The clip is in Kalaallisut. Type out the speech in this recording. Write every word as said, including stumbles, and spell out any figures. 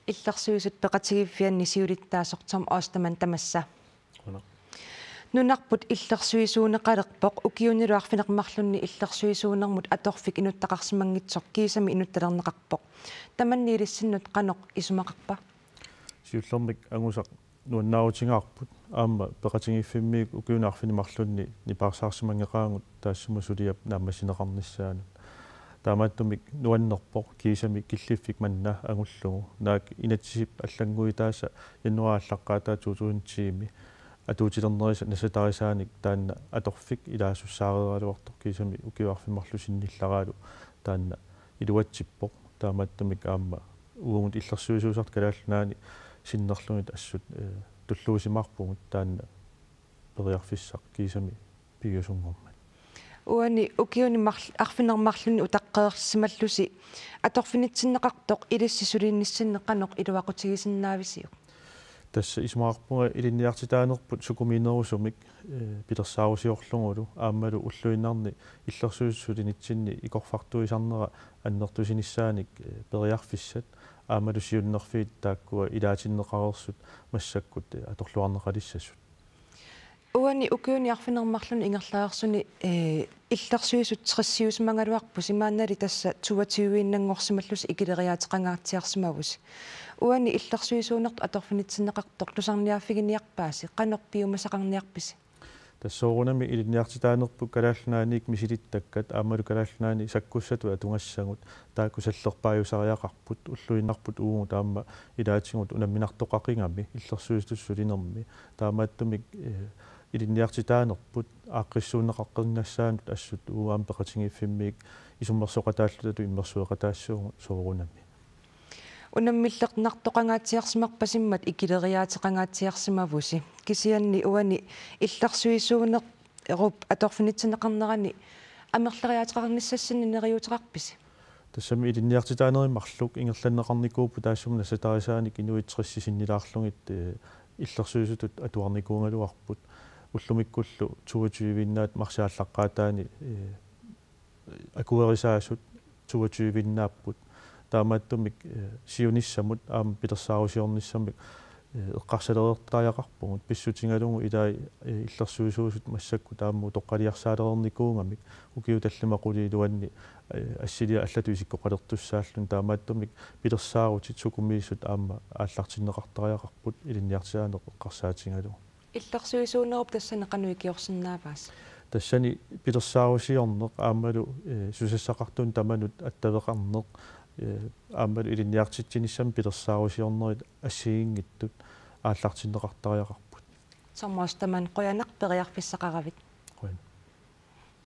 Illersuisut peqatigiiffianni siulittaasoq Tom Ostermann tamassa. Qujanaq. Nunarput illersuisuuneqalerpoq, ukiunilu arfineq-marlunni illersuisuunermut atorfik inuttaqarsimanngitsoq kiisami inuttalerneqarpoq. Tamanna ilissinnut qanoq isumaqarpa? Siullermik angusaq nuannaarutigaarput, aamma peqatigiiffimmiit ukiuni arfineq-marlunni nipaarsaarsimanngeqaagut taassuma suliap naammassineqarnissaanut. Taamaattumik nuannerpoq kiisami killiffik manna angullugu. Naak inatsisip allannguutaasa januaarip aallaqqaataa to tusind ti-mi atuutilernerisa nassatarisaanik taanna atorfik ilaasussaareeraluartoq kiisami ukiut arfineq-marluk sinnillarakku taanna iluatsippoq. Taamaattumik aamma uagut illersuisuusartut Kalaallit Nunaanni sinnerlugit assut, eh, tulluusimaarpugut taanna periarfissaq kiisami piviusunngormat. Uani ukiuni marl-, arfineq-marlunni utaqqereersimallusi atorfinitsinneqartoq ilissi sulinissinni qanoq iluaqutigisinnaavisiuk? Tassa isumaqarpunga ilinniartitaanerput sukumiinerusumik, eh, pilersaarusiorlugulu aammalu ulluinnarni illersuisut sulinitsinni ikorfartuisarnera annertusinissaanik, eh, periarfissat aammalu siunnerfiit taakkua ilaatinneqareersut massakkut, eh, atorluarneqalissasut. Uani ukiuni arfineq-marlunni ingerlareersuni, eh, illersuisut tressiusimagaluarpusi, imaannali tassa toogtyve-innanngorsimallusi ikileriaateqangaatsiarsimavusi. Uani illersuisuunertut atorfinitsinneqartoq tusarniaaffiginiarpaasi, qanoq piumasaqarniarpisi? Tassa soorunami ilinniartitaanerput Kalaallit Nunaanniit misilittakkat aammalu Kalaallit Nunaanni sakkussatut atugassagut taakku sallerpaajusariaqarput, ulluinnarput uagut aamma ilaatigut unamminartoqaqigami illersuisutut sulinermi. Taamaattumik, eh, ilinniartitaanerput aaqqissuunneqaqqinnissaanut assut uagut aamma peqatigiiffimmiit isummersoqataallutalu immersueqataassuugut soorunami. Unammillernartoqangaatsiarsimarpasimmat ikileriaateqangaatsiarsimavusi. Kisianni uani illersuisuunerup atorfinitsinneqarnerani amerleriaateqarnissassinni neriuuteqarpisi? Tassami ilinniartitaanerit marluk ingerlanneqarnikuupput taassuma nassatarisaanik inuit tressit sinnilaarlugit, eh, illersuisutut atuarnikuugaluarput. Ullumikkullu toogtyve-innaat marsip aallaqqaataani, eh, akuerisaasut toogtyve-innaapput. Taamaattumik, eh, siunissamut aamma pilersaarusiornissamik, eh, eqqarsalereertariaqarpugut pissutigalugu ilai, eh, illersuisuusut massakkut aamma utoqqaliarsaalereernikuugamik ukiut tallimat qulit iluanni, eh, assiliaq allatut isikkoqalertussaalluni. Taamaattumik pilersaarutit sukumiisut aamma aallartinneqartariaqarput ilinniartitaaneq eqqarsaatigalugu. Illersuisuunerup tassani qanoq ikiorsinnaavaasi? Tassani pilersaarusiorneq aammalu, eh, susassaqartunut tamanut attaveqarneq, eh, aammalu ilinniartitsinissamut pilersaarusiornerit assigiinngitsut aallartinneqartariaqarput. Tom Ostermann, qujanaq periarfissaqaravit.